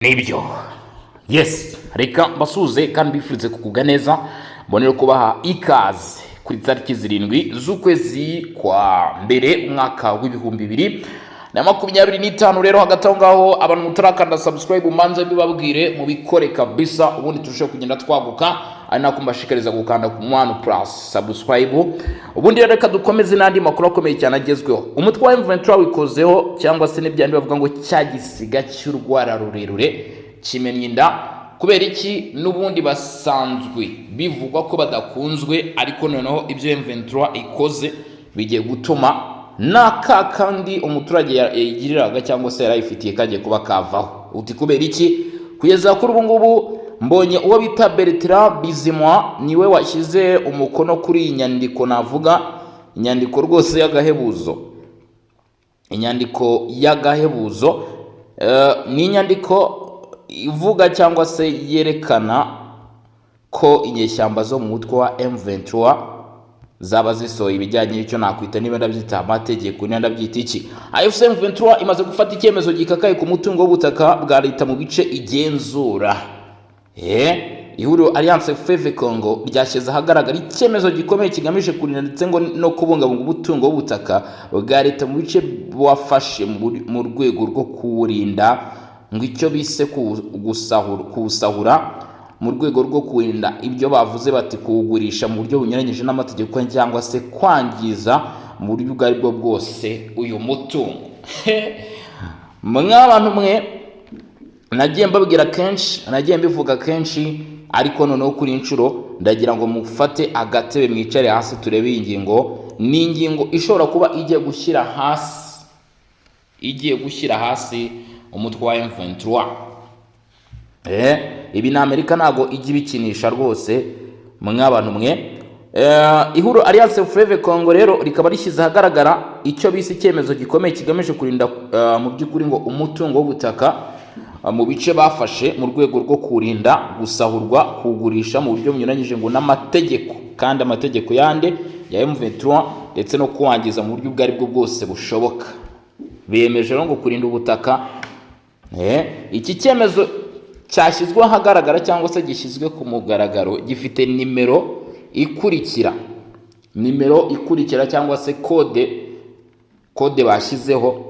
Nibyo, yes, reka mbasuhuze kandi mbifurize kugubwa neza, mbonere kubaha ikaze kuri tariki 7 z'ukwezi kwa mbere, umwaka wa 2025. Rero hagati aho ngaho, abantu mutarakanda subscribe, mbanze mbibabwire mubikore kabisa, ubundi turusheho kugenda twaguka, ari nako mbashishikariza gukanda ku mwana plus subscribe. Ubundi rero reka dukomeze n'andi makuru akomeye cyane agezweho. Umutwe wa M23 wikozeho, cyangwa se n'ibyandi bavuga ngo cya gisiga cy'urwara rurerure kimennye inda. Kubera iki? N'ubundi basanzwe bivugwa ko badakunzwe, ariko noneho ibyo M23 ikoze bigiye gutuma n'aka kandi umuturage yayigiriraga cyangwa se yarayifitiye kagiye kuba kavaho. Uti kubera iki? Kugeza kuri ubu ngubu mbonye uwo bita Bertrand Bizimwa, niwe washyize umukono kuri iyi nyandiko. Navuga inyandiko rwose y'agahebuzo, inyandiko y'agahebuzo. Ni inyandiko ivuga cyangwa se yerekana ko inyeshyamba zo mu mutwe wa M23 zaba zisohoye ibijyanye n'icyo nakwita, niba ndabyita amategeko, niba ndabyita iki. AFC M23 imaze gufata icyemezo gikakaye ku mutungo w'ubutaka bwa leta mu bice igenzura. Ihuriro Alliance Fleuve Congo ryashyize ahagaragara icyemezo gikomeye kigamije kurinda ndetse ngo no kubungabunga umutungo w'ubutaka bwa leta mu bice wafashe mu rwego rwo kuwurinda ngo icyo bise kuwusahura, mu rwego rwo kurinda ibyo bavuze bati kuwugurisha mu buryo bunyuranyije n'amategeko cyangwa se kwangiza mu buryo ubwo ari bwo bwose uyu mutungo. Mw'abantu mwe, nagiye mbabwira kenshi, nagiye mbivuga kenshi, ariko noneho kuri inshuro ndagira ngo mufate agatebe mwicare hasi turebe iyi ngingo. Ni ingingo ishobora kuba igiye gushyira hasi, igiye gushyira hasi umutwe wa M23. Ibi ni Amerika ntabwo ijya ibikinisha rwose, mw'abantu mwe. Ihuriro Alliance Fleuve Congo rero rikaba rishyize ahagaragara icyo bise icyemezo gikomeye kigamije kurinda mu by'ukuri ngo umutungo w'ubutaka mu bice bafashe, mu rwego rwo kurinda gusahurwa, kuwugurisha mu buryo bunyuranyije ngo n'amategeko, kandi amategeko yande? Ya M23, ndetse no kuwangiza mu buryo ubwo ari bwo bwose bushoboka. Biyemeje rero ngo kurinda ubutaka. Iki cyemezo cyashyizwe ahagaragara cyangwa se gishyizwe ku mugaragaro gifite nimero ikurikira, nimero ikurikira cyangwa se code bashyizeho,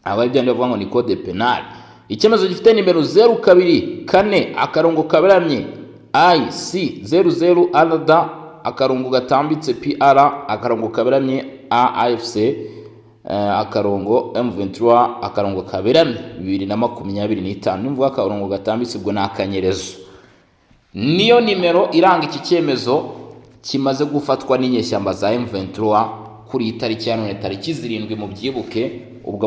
aba ari bavuga ngo ni code pénal. Icyemezo gifite nimero 024/IC00RD-PR /AFC/M23/2025. Nimvuga akarongo gatambitse, ubwo ni akanyerezo. Niyo nimero iranga iki cyemezo kimaze gufatwa n'inyeshyamba za M23 kuri iyi tariki ya none, tariki 7. Mubyibuke, ubwo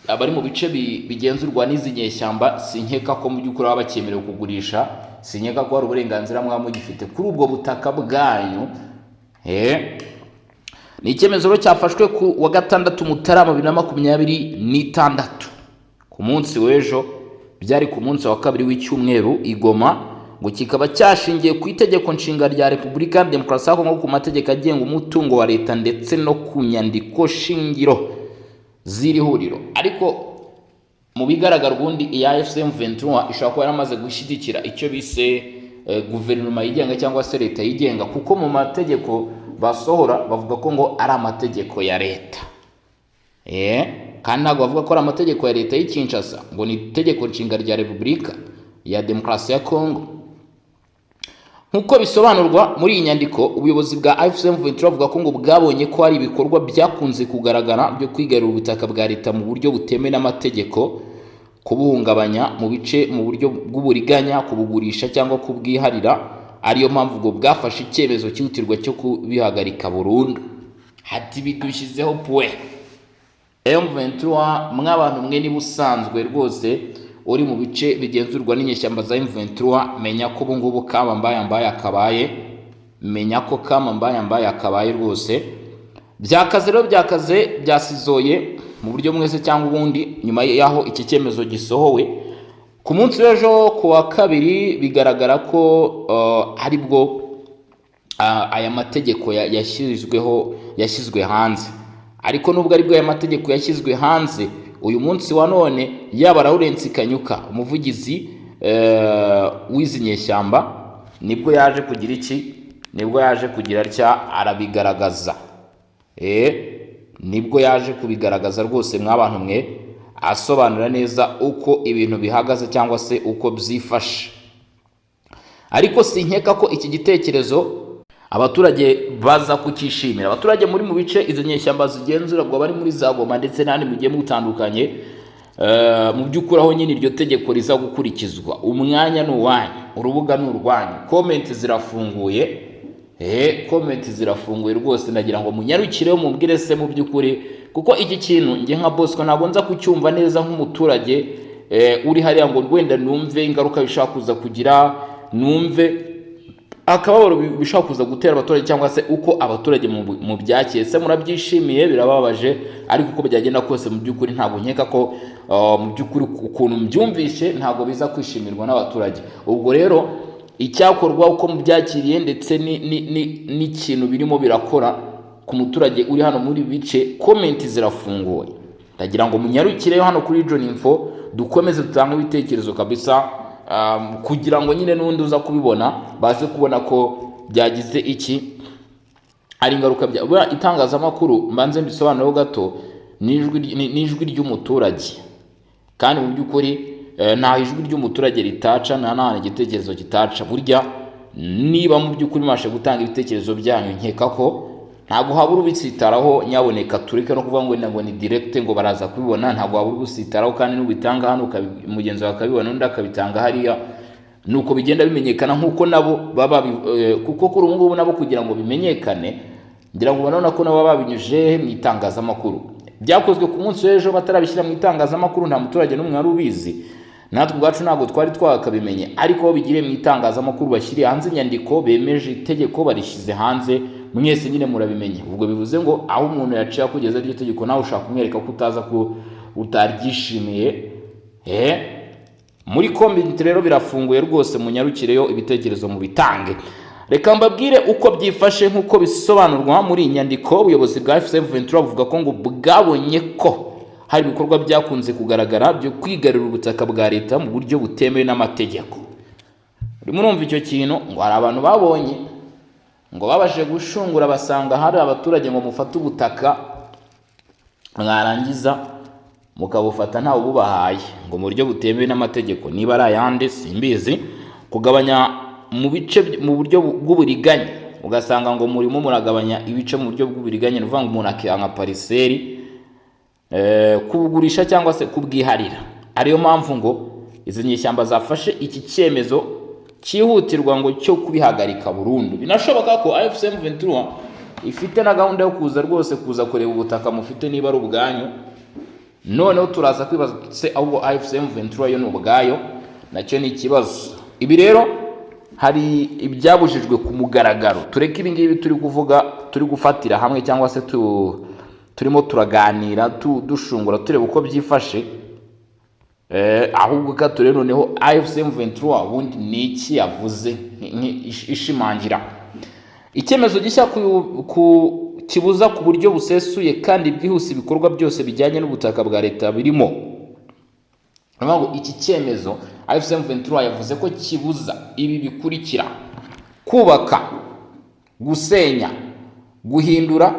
abari mu bice bigenzurwa n'izi nyeshyamba, sinkeka ko mu by'ukuri baba bakemerewe kugurisha, sinkeka ko hari uburenganzira mwaba mugifite kuri ubwo butaka bwanyu. Ni icyemezo rero cyafashwe ku wa gatandatu Mutarama 2026, ku munsi w'ejo, byari ku munsi wa kabiri w'icyumweru i Goma, ngo kikaba cyashingiye ku itegeko nshinga rya Repubulika ya Demokarasi ya Kongo, ku mategeko agenga umutungo wa leta, ndetse no ku nyandiko shingiro z'iri huriro. Ariko mu bigaragara, ubundi iya AFC M23 ishobora kuba yaramaze gushyigikira icyo bise guverinoma yigenga cyangwa se leta yigenga, kuko mu mategeko basohora bavuga ko ngo ari amategeko ya leta. Kandi ntabwo bavuga ko ari amategeko ya leta y'i Kinshasa, ngo ni itegeko nshinga rya Repubulika ya Demokarasi ya Kongo. Nk'uko bisobanurwa muri iyi nyandiko, ubuyobozi bwa AFC M23 buvuga ko ngo bwabonye ko hari ibikorwa byakunze kugaragara byo kwigarurira ubutaka bwa leta mu buryo butemewe n'amategeko, kubuhungabanya mu bice mu buryo bw'uburiganya, kubugurisha cyangwa kubwiharira, ariyo mpamvu ubwo bwafashe icyemezo cyihutirwa cyo kubihagarika burundu. Hati bidushyizeho puwe. M23, mw'abantu mwe, niba usanzwe rwose uri mu bice bigenzurwa n'inyeshyamba za M23, menya ko ubu ngubu kama mbaya mbaya kabaye, menya ko kama mbaya mbaya kabaye rwose. Byakaze rero, byakaze, byasizoye mu buryo mwese cyangwa ubundi. Nyuma y'aho iki cyemezo gisohowe ku munsi w'ejo ku wa kabiri, bigaragara ko aribwo aya mategeko yashyizweho, yashyizwe hanze. Ariko nubwo aribwo aya mategeko yashyizwe hanze, Uyu munsi wa none, yaba Lawrence Kanyuka, umuvugizi w'izi nyeshyamba, nibwo yaje kugira iki? Nibwo yaje kugira atya arabigaragaza. Nibwo yaje kubigaragaza rwose, mw'abantu mwe, asobanura neza uko ibintu bihagaze cyangwa se uko byifashe. Ariko sinkeka ko iki gitekerezo abaturage baza kucyishimira. Abaturage muri mu bice izo nyeshyamba zigenzura, ngo bari muri za Goma ndetse n'ahandi mugiye mutandukanye, mu by'ukuri aho nyine iryo tegeko riza gukurikizwa, umwanya ni uwanyu, urubuga ni urwanyu, comment zirafunguye. Comment zirafunguye rwose. Ndagira ngo munyarukireho mubwire se mu by'ukuri, kuko iki kintu njye nka Bosco ntabwo nza kucyumva neza nk'umuturage uri hariya, ngo wenda numve ingaruka bishobora kuza kugira, numve akababaro bishobora kuza gutera abaturage, cyangwa se uko abaturage mu byakeye. Se murabyishimiye? Birababaje? Ariko uko byagenda kose, mu by'ukuri ntabwo nkeka ko mu by'ukuri ukuntu mbyumvishe ntabwo biza kwishimirwa n'abaturage. Ubwo rero icyakorwa, uko mubyakiriye ndetse n'ikintu birimo birakora ku muturage uri hano muri bice, comment zirafunguye. Ndagira ngo munyarukireyo hano kuri John Info, dukomeze dutange ibitekerezo kabisa, kugira ngo nyine n'undi uza kubibona baze kubona ko byagize iki, ari ingaruka bya buriya itangazamakuru. Mbanze mbisobanureho gato, ni ijwi ry'umuturage, kandi mu by'ukuri nta ijwi ry'umuturage ritaca, nta n'ahantu igitekerezo kitaca. Burya niba mu by'ukuri mubashe gutanga ibitekerezo byanyu, nkeka ko ntabwo habura ubitsitaraho. Nyaboneka tureke no kuvuga ngo ni direct, ngo baraza kubibona. Ntabwo habura ubusitaraho, kandi n'ubitanga hano mugenzi wawe akabibona, undi akabitanga hariya, nuko bigenda bimenyekana, nk'uko nabo baba kuko kuri ubu ngubu nabo kugira ngo bimenyekane, ngira ngo urabona ko nabo baba babinyujije mu itangazamakuru. Byakozwe ku munsi w'ejo, batarabishyira mu itangazamakuru nta muturage n'umwe wari ubizi, natwe ubwacu ntabwo twari twakabimenye. Ariko aho bigiriye mu itangazamakuru, bashyiriye hanze inyandiko, bemeje itegeko, barishyize hanze, mwese nyine murabimenye. Ubwo bivuze ngo aho umuntu yaciye akugeza iryo tegeko, nawe ushaka kumwereka ko utaza, ko utaryishimiye. Muri comment rero birafunguye rwose, munyarukireyo ibitekerezo mubitange. Reka mbabwire uko byifashe nk'uko bisobanurwa muri iyi nyandiko. Ubuyobozi bwa AFC M23 buvuga ko ngo bwabonye ko hari ibikorwa byakunze kugaragara byo kwigarurira ubutaka bwa leta mu buryo butemewe n'amategeko. Urimo urumva icyo kintu, ngo hari abantu babonye ngo babashije gushungura, basanga hari abaturage ngo mufate ubutaka, mwarangiza mukabufata ntawe ububahaye, ngo mu buryo butemewe n'amategeko, niba ari ayandi simbizi. Kugabanya mu bice mu buryo bw'uburiganya, ugasanga ngo murimo muragabanya ibice mu buryo bw'uburiganya, ni ukuvuga ngo umuntu akiha nka parcelle, kubugurisha cyangwa se kubwiharira. Ariyo mpamvu ngo izi nyeshyamba zafashe iki cyemezo cyihutirwa ngo cyo kubihagarika burundu. Binashoboka ko AFC M23 ifite na gahunda yo kuza rwose, kuza kureba ubutaka mufite niba ari ubwanyu. Noneho turaza kwibaza se ahubwo AFC M23 yo ni ubwayo? Nacyo ni ikibazo. Ibi rero hari ibyabujijwe ku mugaragaro. Tureke ibi ngibi turi kuvuga, turi gufatira hamwe, cyangwa se turimo turaganira, dushungura, tureba uko byifashe. Ahubwo ka turebe noneho AFC M23 ubundi ni iki yavuze ishimangira icyemezo gishya ku kibuza ku buryo busesuye kandi bwihuse ibikorwa byose bijyanye n'ubutaka bwa leta birimo. Ni ukuvuga ngo iki cyemezo AFC M23 yavuze ko kibuza ibi bikurikira: kubaka, gusenya, guhindura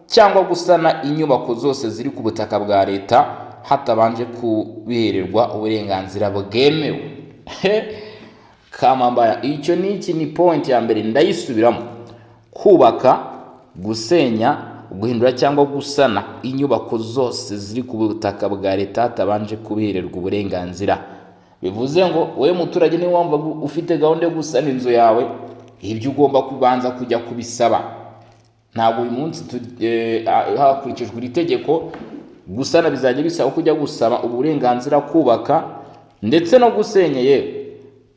cyangwa gusana inyubako zose ziri ku butaka bwa leta hatabanje kubihererwa uburenganzira bwemewe. Kamambaya, icyo ni iki? Ni point ya mbere, ndayisubiramo: kubaka, gusenya, guhindura cyangwa gusana inyubako zose ziri ku butaka bwa leta hatabanje kubihererwa uburenganzira. Bivuze ngo wowe muturage, niba wumva ufite gahunda yo gusana inzu yawe, ibyo ugomba kubanza kujya kubisaba. Ntabwo uyu munsi hakurikijwe iri tegeko, gusana bizajya bisaba kujya gusaba uburenganzira, kubaka ndetse no gusenya. Yewe,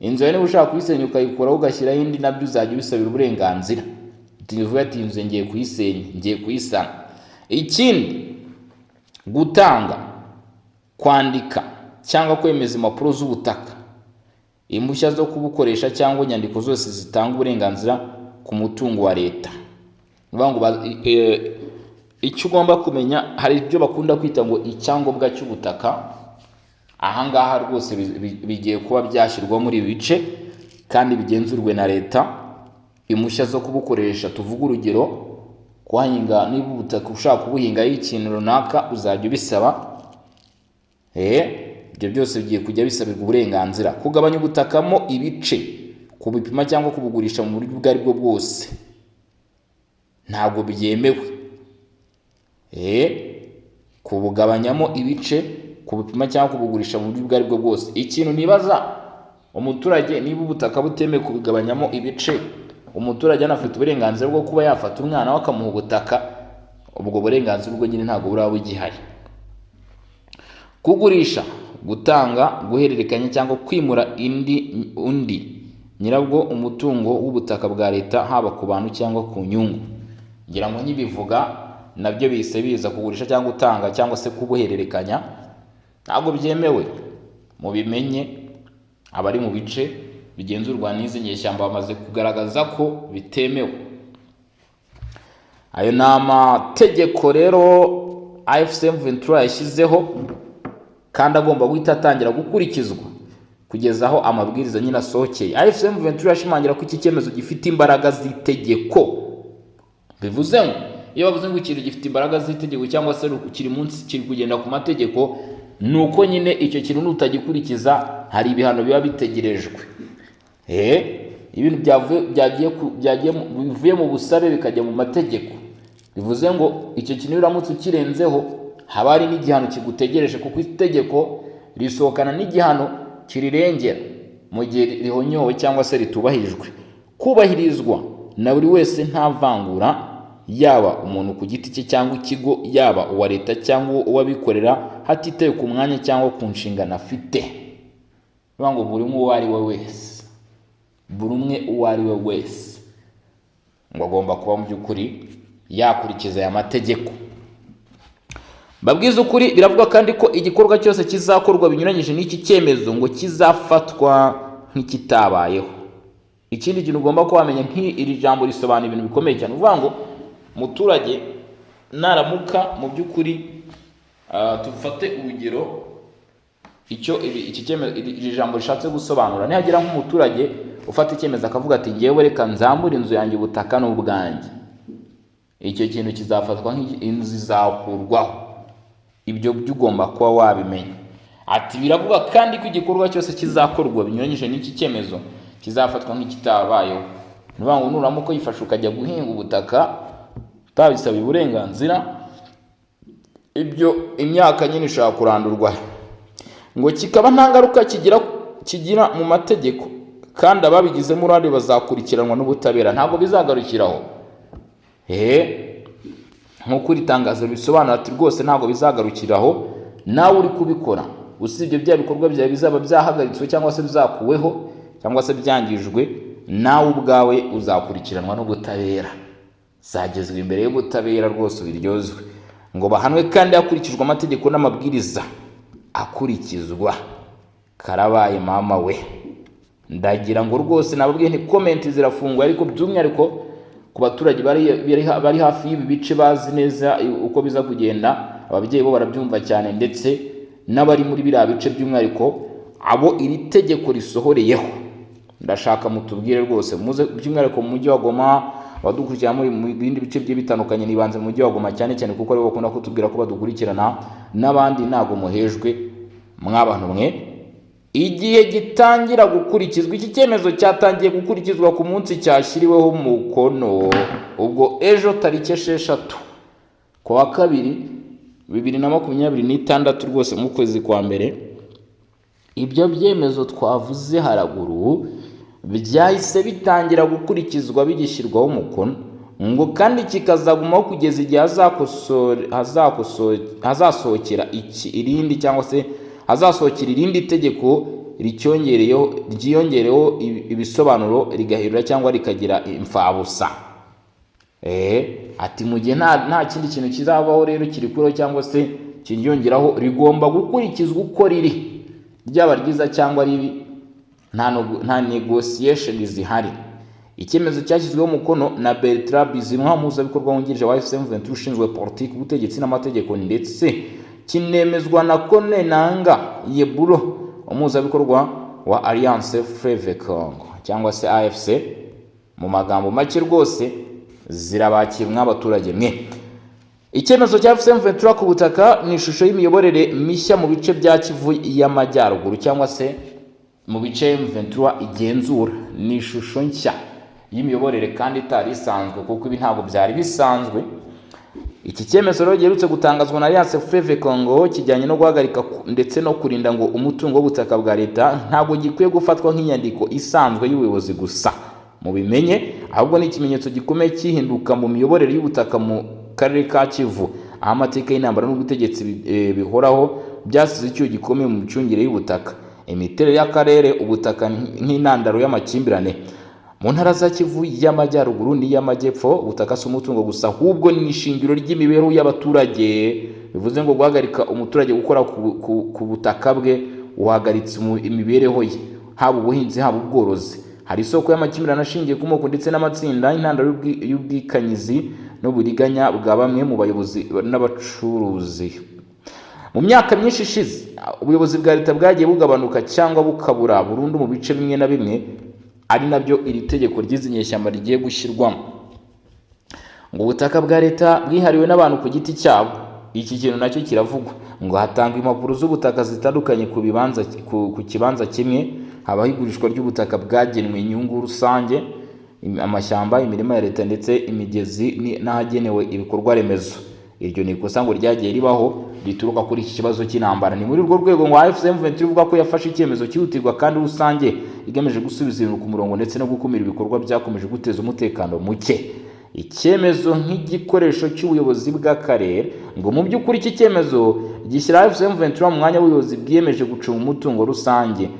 inzu yawe niba ushaka kuyisenya ukayikuraho ugashyiraho indi, nabyo uzajya ubisabira uburenganzira. Tuvuge ati inzu ngiye kuyisenya, ngiye kuyisana. Ikindi, gutanga, kwandika cyangwa kwemeza impapuro z'ubutaka, impushya zo kubukoresha cyangwa inyandiko zose zitanga uburenganzira ku mutungo wa leta. Ni ukuvuga ngo Icyo ugomba kumenya, hari ibyo bakunda kwita ngo icyangombwa cy'ubutaka. Ahangaha rwose bigiye kuba byashyirwa muri ibi bice kandi bigenzurwe na leta. Impushya zo kubukoresha, tuvuge urugero kuhahinga, niba ubutaka ushaka kubuhingaho ikintu runaka, uzajya ubisaba. Ibyo byose bigiye kujya bisabirwa uburenganzira. Kugabanya ubutaka mo ibice, kubipima cyangwa kubugurisha mu buryo ubwo ari bwo bwose ntabwo byemewe. Kubugabanyamo ibice, kubupima cyangwa kubugurisha mu buryo ubwo ari bwo bwose. Ikintu nibaza umuturage, niba ubutaka butemewe kubigabanyamo ibice, umuturage anafite uburenganzira bwo kuba yafata umwana we akamuha ubutaka, ubwo burenganzira ubwo nyine ntabwo buraba bugihari. Kugurisha, gutanga, guhererekanya cyangwa kwimura indi undi nyirabwo umutungo w'ubutaka bwa leta, haba ku bantu cyangwa ku nyungu. Ngira ngo nkibivuga nabyo bihise biza. Kugurisha cyangwa gutanga cyangwa se kubuhererekanya ntabwo byemewe, mubimenye. Abari mu bice bigenzurwa n'izi nyeshyamba bamaze kugaragaza ko bitemewe. Ayo ni amategeko rero AFC M23 yashyizeho kandi agomba guhita atangira gukurikizwa kugeza aho amabwiriza nyine asohokeye. AFC M23 yashimangira ko iki cyemezo gifite imbaraga z'itegeko. Bivuze ngo iyo bavuze ngo ikintu gifite imbaraga z'itegeko cyangwa se kiri munsi, kiri kugenda ku mategeko, ni uko nyine icyo kintu nutagikurikiza hari ibihano biba bitegerejwe. Ibintu byagiye bivuye mu busabe bikajya mu mategeko, bivuze ngo icyo kintu iyo uramutse ukirenzeho haba hari n'igihano kigutegereje, kuko itegeko risohokana n'igihano kirirengera mu gihe rihonyowe cyangwa se ritubahirijwe. Kubahirizwa na buri wese nta vangura, yaba umuntu ku giti cye cyangwa ikigo, yaba uwa leta cyangwa uw'abikorera, hatitawe ku mwanya cyangwa ku nshingano afite. Bivuga ngo buri umwe uwo ari we wese, buri umwe uwo ari we wese ngo agomba kuba mu by'ukuri yakurikiza aya mategeko. Babwiza ukuri, biravuga kandi ko igikorwa cyose kizakorwa binyuranyije n'iki cyemezo ngo kizafatwa nk'ikitabayeho. Ikindi kintu ugomba kuba wamenya, nk'iri jambo risobanura ibintu bikomeye cyane. Uvuga ngo umuturage naramuka mu by'ukuri, tufate urugero, icyo iki cyemezo, iri jambo rishatse gusobanura, nihagira nk'umuturage ufata icyemezo akavuga ati: "Ngewe reka nzamure inzu yanjye, ubutaka ni ubwanjye," icyo kintu kizafatwa nk'inzu izakurwaho. Ibyo byo ugomba kuba wabimenya. Ati biravuga kandi ko igikorwa cyose kizakorwa binyuranyije n'iki cyemezo kizafatwa nk'ikitabayeho. Ni ukuvuga ngo nuramuka uyifashe ukajya guhinga ubutaka utabisabiye uburenganzira, ibyo imyaka nyine ishobora kurandurwa, ngo kikaba nta ngaruka kigira mu mategeko, kandi ababigizemo uruhare bazakurikiranwa n'ubutabera. Ntabwo bizagarukiraho. Nk'uko iri tangazo ribisobanura, ati rwose ntabwo bizagarukiraho. Nawe uri kubikora, usibye bya bikorwa byawe bizaba byahagaritswe cyangwa se bizakuweho cyangwa se byangijwe, nawe ubwawe uzakurikiranwa n'ubutabera, zagezwa imbere y'ubutabera rwose ubiryozwe. Ngo bahanwe kandi hakurikijwe amategeko n'amabwiriza akurikizwa. Karabaye mama we! Ndagira ngo rwose nababwiye nti comment zirafunguye, ariko by'umwihariko ku baturage bari hafi y'ibi bice bazi neza uko biza kugenda. Ababyeyi bo barabyumva cyane, ndetse n'abari muri biriya bice, by'umwihariko abo iri tegeko risohoreyeho. Ndashaka mutubwire rwose, muze by'umwihariko mu mujyi wa Goma, abadukurikirana muri mu bindi bice bigiye bitandukanye. Nibanze mu mujyi wa Goma cyane cyane kuko aribo bakunda kutubwira ko badukurikirana. N'abandi ntabwo muhejwe mw'abantu mwe. Igihe gitangira gukurikizwa: iki cyemezo cyatangiye gukurikizwa ku munsi cyashyiriweho umukono, ubwo ejo tariki 6 ku wa kabiri 2026 rwose mu kwezi kwa mbere. Ibyo byemezo twavuze haraguru byahise bitangira gukurikizwa bigishyirwaho umukono, ngo kandi kikazagumaho kugeza igihe hazasohokera iki irindi cyangwa se hazasohokera irindi tegeko ricyongereyeho, ryiyongereho ibisobanuro, rigahindura cyangwa rikagira imfabusa. Ati mu gihe nta kindi kintu kizabaho rero kirikuraho cyangwa se kiryongeraho, rigomba gukurikizwa uko riri, ryaba ryiza cyangwa ribi, nta negotiation zihari. Icyemezo cyashyizweho umukono na Bertrand Bisimwa, umuhuzabikorwa wungirije wa AFC M23 ushinzwe politiki, ubutegetsi n'amategeko, ndetse kinemezwa na Corneille Nangaa Yobeluo, umuhuzabikorwa wa Alliance Fleuve Congo cyangwa se AFC. Mu magambo make rwose, zirabakira mw'abaturage mwe. Icyemezo cya AFC M23 ku butaka ni ishusho y'imiyoborere mishya mu bice bya Kivu y'Amajyaruguru cyangwa se mu bice M23 igenzura. Ni ishusho nshya y'imiyoborere kandi itari isanzwe, kuko ibi ntabwo byari bisanzwe. Iki cyemezo rero giherutse gutangazwa na Alliance Fleuve Congo kijyanye no guhagarika ndetse no kurinda ngo umutungo w'ubutaka bwa leta ntabwo gikwiye gufatwa nk'inyandiko isanzwe y'ubuyobozi gusa, mubimenye, ahubwo ni ikimenyetso gikomeye cy'ihinduka mu miyoborere y'ubutaka mu karere ka Kivu, aho amateka y'intambara n'ubutegetsi bihoraho byasize icyuho gikomeye mu micungire y'ubutaka. Imiterere y'akarere, ubutaka nk'intandaro y'amakimbirane mu ntara za Kivu y'Amajyaruguru n'iy'Amajyepfo. Ubutaka si umutungo gusa, ahubwo ni ishingiro ry'imibereho y'abaturage. Bivuze ngo guhagarika umuturage gukora ku butaka bwe, uhagaritse imibereho ye, haba ubuhinzi, haba ubworozi. Hari isoko y'amakimbirane ashingiye ku moko ndetse n'amatsinda, intandaro y'ubwikanyizi n'uburiganya bwa bamwe mu bayobozi n'abacuruzi. Mu myaka myinshi ishize, ubuyobozi bwa leta bwagiye bugabanuka cyangwa bukabura burundu mu bice bimwe na bimwe, ari nabyo iri tegeko ry'izi nyeshyamba rigiye gushyirwamo. Ngo ubutaka bwa leta bwihariwe n'abantu ku giti cyabo, iki kintu nacyo kiravugwa. Ngo hatangwa impapuro z'ubutaka zitandukanye ku kibanza kimwe, habaho igurishwa ry'ubutaka bwagenwe inyungu rusange, amashyamba, imirima ya leta ndetse imigezi n'ahagenewe ibikorwa remezo. Iryo ni ikosa ngo ryagiye ribaho rituruka kuri iki kibazo cy'intambara. Ni muri urwo rwego ngo AFC M23 ivuga ko yafashe icyemezo cyihutirwa kandi rusange igamije gusubiza ibintu ku murongo ndetse no gukumira ibikorwa byakomeje guteza umutekano muke. Icyemezo nk'igikoresho cy'ubuyobozi bw'akarere. Ngo mu by'ukuri iki cyemezo gishyira AFC M23 mu mwanya w'ubuyobozi bwiyemeje gucunga umutungo rusange,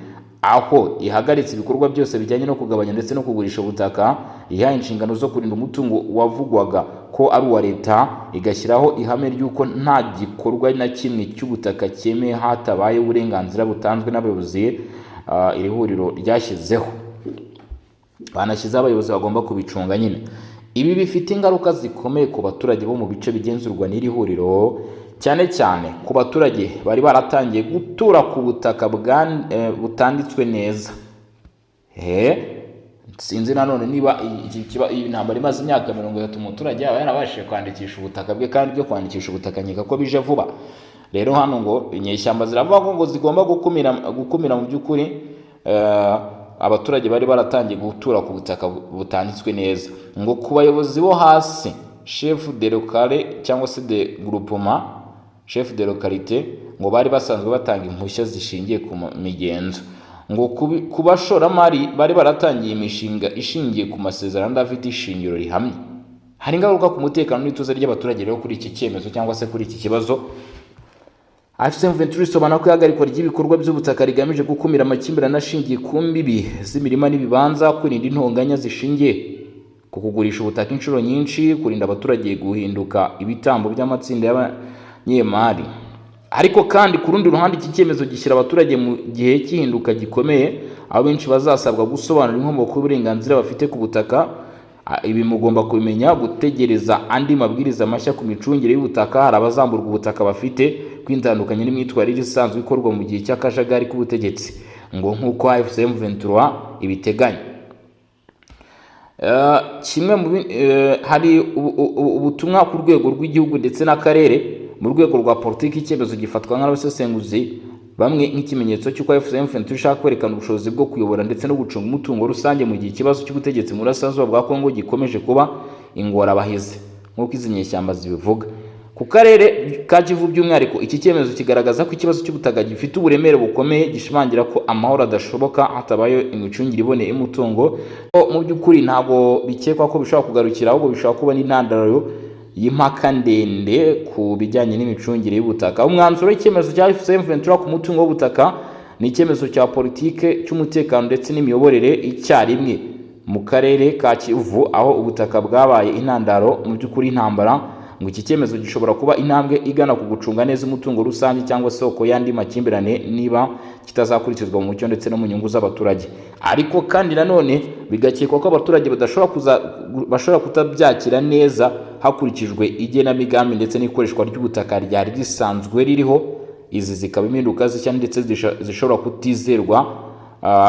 aho ihagaritse ibikorwa byose bijyanye no kugabanya ndetse no kugurisha ubutaka, ihaye inshingano zo kurinda umutungo wavugwaga ko ari uwa leta, igashyiraho ihame ry'uko nta gikorwa na kimwe cy'ubutaka cyemewe hatabaye uburenganzira butanzwe n'abayobozi iri huriro ryashyizeho. Banashyizeho abayobozi bagomba kubicunga nyine. Ibi bifite ingaruka zikomeye ku baturage bo mu bice bigenzurwa n'iri huriro, cyane cyane ku baturage bari baratangiye gutura ku butaka butanditswe neza. He sinzi nanone niba iyi ntambara imaze imyaka 30 umuturage yaba yarabashije kwandikisha ubutaka bwe, kandi byo kwandikisha ubutaka nkeka ko bije vuba. Rero hano ngo inyeshyamba ziravuga ko ngo zigomba gukumira mu by'ukuri abaturage bari baratangiye gutura ku butaka butanditswe neza. Ngo ku bayobozi bo hasi, chef de locale cyangwa se de groupement, chef de localité, ngo bari basanzwe batanga impushya zishingiye ku migenzo. Ngo ku bashoramari bari baratangiye imishinga ishingiye ku masezerano adafite ishingiro rihamye. Hari ingaruka ku mutekano n'ituze ry'abaturage rero kuri iki cyemezo cyangwa se kuri iki kibazo. AFC M23 isobanura ko ihagarikwa ry'ibikorwa by'ubutaka rigamije gukumira amakimbirane ashingiye ku mbibi z'imirima n'ibibanza, kwirinda intonganya zishingiye ku kugurisha ubutaka inshuro nyinshi, kurinda abaturage guhinduka ibitambo by'amatsinda y'abanyemari. Ariko kandi ku rundi ruhande, iki cyemezo gishyira abaturage mu gihe cy'ihinduka gikomeye, aho benshi bazasabwa gusobanura inkomoko y'uburenganzira bafite ku butaka. Ibi mugomba kubimenya. Gutegereza andi mabwiriza mashya ku micungire y'ubutaka, hari abazamburwa ubutaka bafite, kwitandukanya n'imyitwarire isanzwe ikorwa mu gihe cy'akajagari k'ubutegetsi, ngo nk'uko AFC M23 ibiteganya. Kimwe mu hari ubutumwa ku rwego rw'igihugu ndetse n'akarere. Mu rwego rwa politiki, icyemezo gifatwa nk'abasesenguzi bamwe nk'ikimenyetso cy'uko AFC M23 ishaka kwerekana ubushobozi bwo kuyobora ndetse no gucunga umutungo rusange mu gihe ikibazo cy'ubutegetsi mu burasirazuba bwa Kongo gikomeje kuba ingorabahizi, nk'uko izi nyeshyamba zibivuga. Ku karere ka Kivu by'umwihariko, iki cyemezo kigaragaza ko ikibazo cy'ubutaka gifite uburemere bukomeye, gishimangira ko amahoro adashoboka hatabayeho imicungire iboneye y'umutungo. Mu by'ukuri ntabwo bikekwa ko bishobora kugarukira, ahubwo bishobora kuba n'intandaro y'impaka ndende ku bijyanye n'imicungire y'ubutaka. Umwanzuro w'icyemezo cya AFC M23 ku mutungo w'ubutaka ni icyemezo cya politike, cy'umutekano ndetse n'imiyoborere icyarimwe mu karere ka Kivu, aho ubutaka bwabaye intandaro mu by'ukuri intambara. Ngo iki cyemezo gishobora kuba intambwe igana ku gucunga neza umutungo rusange cyangwa soko y'andi makimbirane niba kitazakurikizwa mu mucyo ndetse no mu nyungu z'abaturage. Ariko kandi nanone bigakekwa ko abaturage badashobora kuza bashobora kutabyakira neza hakurikijwe igenamigambi ndetse n'ikoreshwa ry'ubutaka ryari risanzwe ririho. Izi zikaba impinduka zishya ndetse zishobora kutizerwa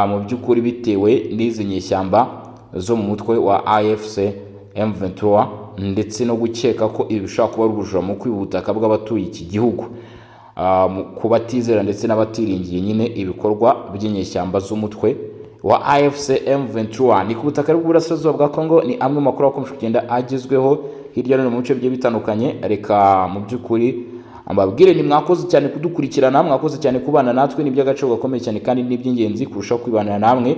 mu by'ukuri bitewe n'izi nyeshyamba zo mu mutwe wa AFC M23, ndetse no gukeka ko ibi bishobora kuba ari ubujura mu kwiba ubutaka bw'abatuye iki gihugu. Ku batizera ndetse n'abatiringiye nyine ibikorwa by'inyeshyamba z'umutwe wa AFC M23 ni ku butaka bw'uburasirazuba bwa Congo. Ni amwe mu makuru akomeje kugenda agezweho hirya no hino mu bice bigiye bitandukanye. Reka mu by'ukuri mbabwire ni mwakoze cyane kudukurikirana, mwakoze cyane kubana natwe, ni iby'agaciro gakomeye cyane kandi ni iby'ingenzi kurushaho kwibanira namwe.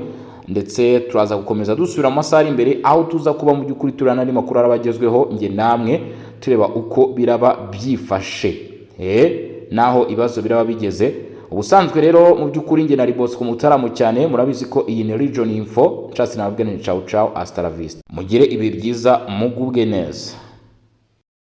Ndetse turaza gukomeza dusubira mu masaha ari imbere, aho tuza kuba mu by'ukuri turana n'andi makuru araba agezweho, njye namwe tureba uko biraba byifashe naho ibibazo biraba bigeze. Ubusanzwe rero mu by'ukuri njye na Bosco Mutaramu cyane, murabizi ko iyi ni Region Info. Nshatse nababwira ni ciao ciao, hasta la vista, mugire ibihe byiza, mugubwe neza.